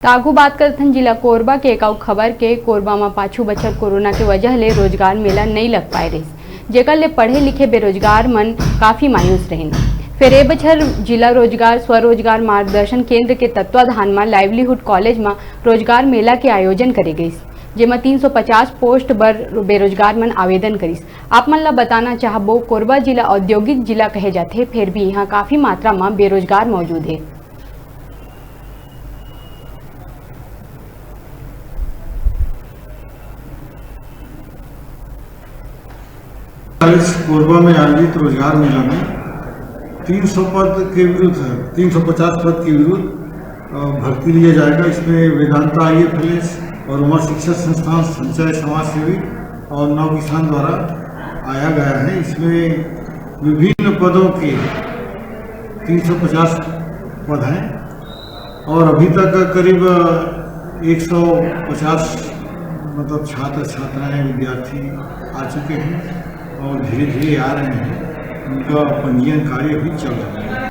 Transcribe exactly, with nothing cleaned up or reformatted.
त आगू बात करथन जिला कोरबा के एक अउ खबर के। कोरबा म पाछू बछर कोरोना के वजह ले रोजगार मेला नइ लग पाए रहिस, जेकर ले पढ़े लिखे बेरोजगार मन काफी मायूस रहिन। फेर ए बछर जिला रोजगार स्वरोजगार मार्गदर्शन केंद्र के तत्वाधान म लाइवलीहुड कॉलेज म रोजगार मेला के आयोजन करे गइस, जेमा तीन सौ पचास पोस्ट बर बेरोजगार मन आवेदन करिस। आप मन ल बताना चाहबो, कोरबा जिला औद्योगिक जिला कहे जाथे, फेर भी इहां काफी मात्रा म बेरोजगार मौजूद हे। आज कोरबा में आयोजित रोजगार मेला में तीन सौ पद के विरुद्ध, तीन सौ पचास पद के विरुद्ध, अ, भर्ती लिया जाएगा। इसमें Vedanta I F L S और उमा शिक्षा संस्थान संचय समाज सेवी और नव किसान द्वारा आया गया है। इसमें विभिन्न पदों के तीन सौ पचास पद हैं और अभी तक करीब एक सौ पचास, मतलब, छात्र छात्राएं, विद्यार्थी आ चुके हैं और धीरे धीरे आ रहे हैं। उनका पंजीयन कार्य भी चल रहा है।